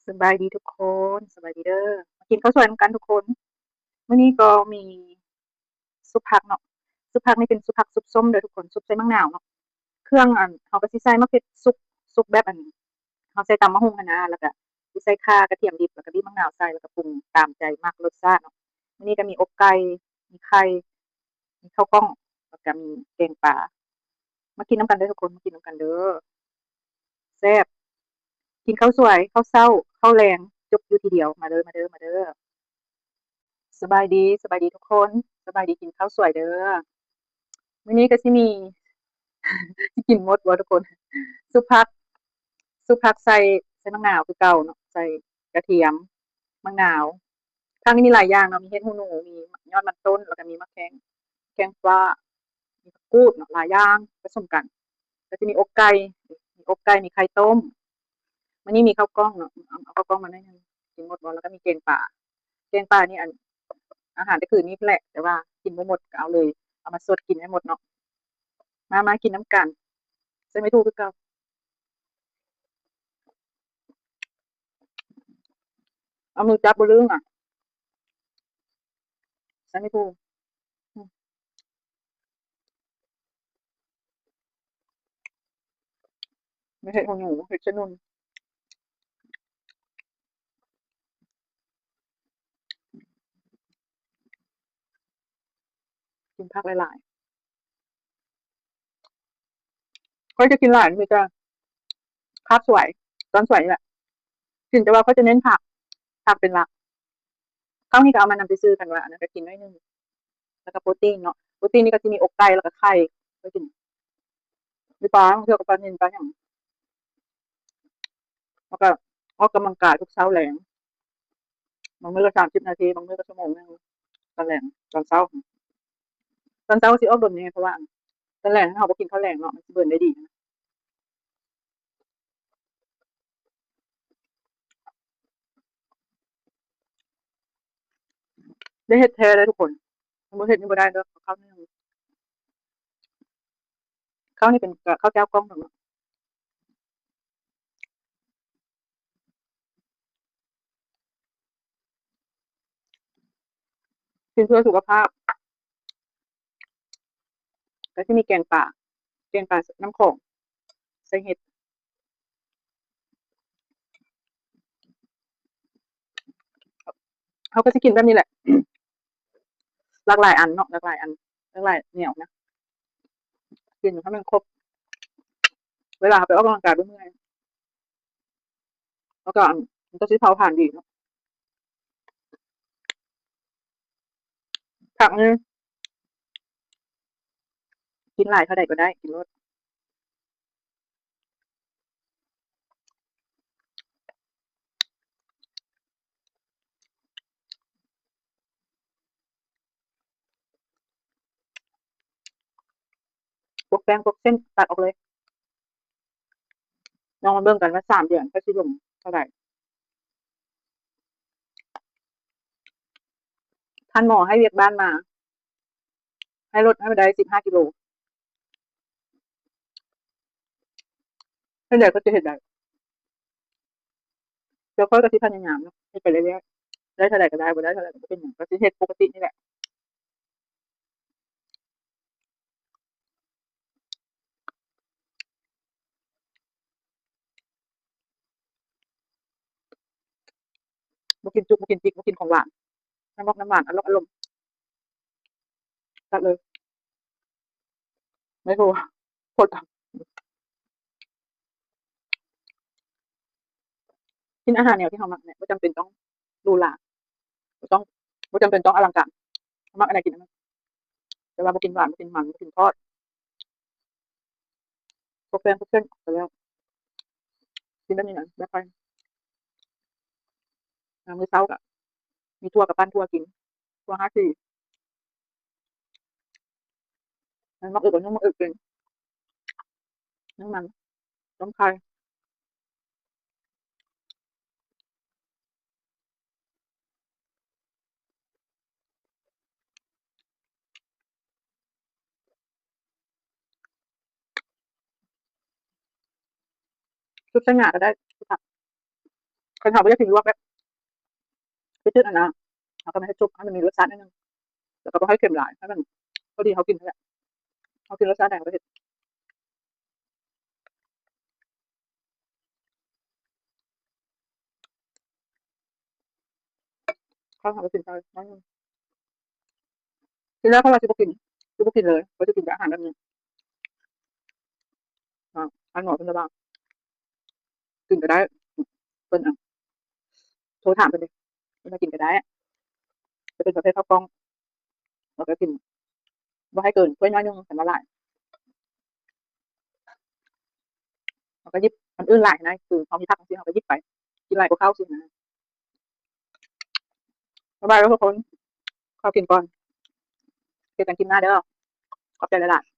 ສະບາຍດີທຸກຄົນ ສະບາຍດີເດີ ມາກິນເຂົ້າສວຍນຳກັນທຸກຄົນ. ມື້ນີ້ກໍມີຊຸບຜັກເນາະ ຊຸບຜັກນີ້ເປັນຊຸບຜັກຊຸບສົ້ມເດີທຸກຄົນ ຊຸບໃສ່ໝາກນາວເນາະ. ເຄື່ອງ ອັນ ເຮົາກໍຊິໃສ່ໝາກເຜັດສຸກ ສຸກແບບ ອັນ ເຮົາໃສ່ຕຳໝາກຫຸ່ງຫັ້ນນະ ແລ້ວກໍຊິໃສ່ຂ່າ ກະທຽມດິບ ແລ້ວກໍບີບໝາກນາວໃສ່ ແລ້ວກໍປຸງຕາມໃຈມັກລົດຊາດເນາະ. ມື້ນີ້ກໍມີອົບໄກ່ ມີໄຂ່ ມີເຂົ້າກ້ອງ ແລ້ວກໍມີແກງປາ. ມາກິນນຳກັນເດີທຸກຄົນ ມາກິນນຳກັນເດີ ແຊບ. ກິນເຂົ້າສວຍ ເຂົ້າເຊົ້າ ເຂົ້າແລງ ຈົບຢູ່ທີດຽວ. ມາເດີ ມາເດີ ມາເດີ. ສະບາຍດີ ສະບາຍດີທຸກຄົນ ສະບາຍດີ ກິນເຂົ້າສວຍເດີ. ມື້ນີ້ກໍຊິມີ ຊິກິນໝົດບໍ່ທຸກຄົນ? ຊຸບຜັກ ຊຸບຜັກໃສ່ ໃສ່ໝາກນາວຄືເກົ່າເນາະ ໃສ່ກະທຽມ ໝາກນາວ. ຜັກນີ້ມີຫຼາຍຢ່າງເນາະ ມີເຫັດຫູໜູ ມີຍອດມັນຕົ້ນ ແລ້ວກໍມີໝາກແຂ້ງ ແຂ້ງຟ້າ ມີຜັກກູດເນາະ ຫຼາຍຢ່າງປະສົມກັນ. ກໍຈະມີອົບໄກ່ ມີອົບໄກ່ ມີໄຂ່ຕົ້ມ. ມື້ນີ້ມີເຂົ້າກ້ອງເນາະ ເອົາ ເອົາເຂົ້າກ້ອງມາໜ້ອຍໜຶ່ງ ກິນໝົດບໍ່? ແລ້ວກໍມີແກງປາ ແກງປານີ້ ອັນ ອາຫານແຕ່ຄືນນີ້ແຫຼະ ແຕ່ວ່າກິນບໍ່ໝົດກໍເອົາເລີຍ ເອົາມາສົດກິນໃຫ້ໝົດເນາະ. ມາ ມາກິນນຳກັນ ໃສ່ໄມ້ຖູຄືເກົ່າ. ເອົາມືຈັບບໍ່ລຶ້ງອະ ໃສ່ໄມ້ຖູ. ອືມ ມີເຫັດຫູໜູ ເຫັດຊະໜຸ່ນ ກິນຜັກຫຼາຍໆ. ຂ້ອຍຈະກິນຫຼາຍ ມີແຕ່ຄາບສວຍ ຕອນສວຍນີ້ແຫຼະ ກິນ ແຕ່ວ່າຂ້ອຍຈະເນັ້ນຜັກ ຜັກເປັນຫຼັກ. ເຂົ້ານີ້ກໍເອົາມານຳຊື່ໆ ຄັນວ່າອັນນັ້ນກໍກິນໜ້ອຍໜຶ່ງ. ແລ້ວກໍໂປຣຕີນເນາະ ໂປຣຕີນນີ້ກໍຊິມີອົບໄກ່ ແລ້ວກໍໄຂ່ ໄປກິນ ມີປາ ບາງເທື່ອກໍປານິນ ປາຫຍັງ. ແລ້ວກໍອອກກຳລັງກາຍທຸກເຊົ້າແລງ ບາງມື້ກໍສາມສິບນາທີ ບາງມື້ກໍຊົ່ວໂມງໜຶ່ງ ຕອນແລງ ຕອນເຊົ້າ. ຕອນເຊົ້າຊິອອກດົນແດ່ ເພາະວ່າຕອນແລງເຮົາບໍ່ກິນເຂົ້າແລງເນາະ ມັນຊິເບີນໄດ້ດີ. ໄດ້ເຮັດແທ້ເດ້ທຸກຄົນ ບໍ່ເຮັດນີ້ບໍ່ໄດ້ເດີ ເຂົ້າໜຶ່ງ ເຂົ້ານີ້ເປັນເຂົ້າເຈົ້າກ່ອງເນາະ. ກິນເພື່ອສຸຂະພາບ ກໍຊິມີແກງປາ ແກງປານ້ຳຂອງ ໃສ່ເຫັດ. ເຮົາກໍຊິກິນແບບນີ້ແຫຼະ ຫຼາກຫຼາຍອັນເນາະ ຫຼາກຫຼາຍອັນ ຫຼາກຫຼາຍແນວນະ ກິນໃຫ້ມັນຄົບ ເວລາເຮົາໄປອອກກຳລັງກາຍບໍ່ເມື່ອຍ. ແລ້ວກໍອັນ ມັນກໍຊິເຜົາຜານດີເນາະ ຜັກນີ້ ກິນຫຼາຍເທົ່າໃດກໍໄດ້ ກິນໂລດ. ພວກແປ້ງພວກເສັ້ນຕັດອອກເລີຍ. ລອງມາເບິ່ງກັນວ່າສາມເດືອນຂ້ອຍຊິລົງເທົ່າໃດ. ທ່ານໝໍໃຫ້ວຽກບ້ານມາ ໃຫ້ລົດໃຫ້ໄດ້ສິບຫ້າກິໂລ. ເຮັດໄດ້ກໍຊິເຮັດໄດ້ ແຕ່ຂ້ອຍກໍຊິພະຍາຍາມເນາະ ເຮັດໄປເລື້ອຍໆ ໄດ້ເທົ່າໃດກໍໄດ້ ບໍ່ໄດ້ເທົ່າໃດກໍບໍ່ເປັນຫຍັງ ກໍຊິເຮັດປົກກະຕິນີ້ແຫຼະ. ບໍ່ກິນຈຸກ ບໍ່ກິນຈິກ ບໍ່ກິນຂອງຫວານ ນ້ຳໝອກນ້ຳຫວານ ອາລົມ ອາລົມ ຕັດເລີຍ ໄມ່ໂທ ໂພດ ກິນອາຫານແນວທີ່ເຮົາມັກແຫຼະ ບໍ່ຈຳເປັນຕ້ອງຫຼູຫຼາ ບໍ່ຕ້ອງ ບໍ່ຈຳເປັນຕ້ອງອະລັງການ ມັກອັນໃດກິນອັນນັ້ນ ແຕ່ວ່າບໍ່ກິນຫວານ ບໍ່ກິນມັນ ບໍ່ກິນທອດ ພວກແປ້ງພວກເສັ້ນກໍແລ້ວ ກິນແບບນີ້ນະ ແບບໄທ. ຍາມມື້ເຊົ້າກໍມີຖົ່ວ ກໍປັ້ນຖົ່ວກິນ ຖົ່ວຫ້າສີ ມັນມັກເອິກ ມັນມັກເອິກເປັນ ນ້ຳມັນ ຕົ້ມໄຂ່ ຊຸບໃສ່ຫຍ້າກໍໄດ້ ຊຸບຜັກ ຄັນເຮົາບໍ່ຢາກກິນລວກແບບຈືດໆຫັ້ນນະ ເຮົາກໍມາເຮັດຊຸບໃຫ້ມັນມີລົດຊາດໜ້ອຍໜຶ່ງ ແລ້ວກໍບໍ່ໃຫ້ເຄັມຫຼາຍ ໃຫ້ມັນພໍດີເຮົາກິນຫັ້ນແຫຼະ. ເຮົາກິນລົດຊາດໃດເຮົາກໍເຮັດ. ເຂົ້າເຮົາກໍກິນໄປໜ້ອຍໜຶ່ງ. ທີແລກເຂົາວ່າຊິບໍ່ກິນ ຊິບໍ່ກິນເລີຍ ເຂົາຈະກິນແຕ່ອາຫານແບບນີ້. ອ່າ ທ່ານໝໍເພິ່ນກໍວ່າ ກິນກໍໄດ້ ເພິ່ນ ອ່າ ໂທຖາມເພິ່ນເດ້ ເພິ່ນວ່າກິນກໍໄດ້ ຈະເປັນປະເພດເຂົ້າກ່ອງ ແລ້ວກໍກິນ ບໍ່ໃຫ້ເກີນຖ້ວຍນ້ອຍໜຶ່ງ ຄັນວ່າຫຼາຍ ເຮົາກໍຫຍິບ ອັນອື່ນຫຼາຍນະ ຄືເຮົາມີຜັກຈັ່ງຊີ້ ເຮົາກໍຫຍິບໄປ ກິນຫຼາຍກວ່າເຂົ້າຊີ້ນະ. ບາຍບາຍເດີທຸກຄົນ ຂໍກິນກ່ອນ ເຈີກັນຄລິບໜ້າເດີ ຂອບໃຈຫຼາຍໆ.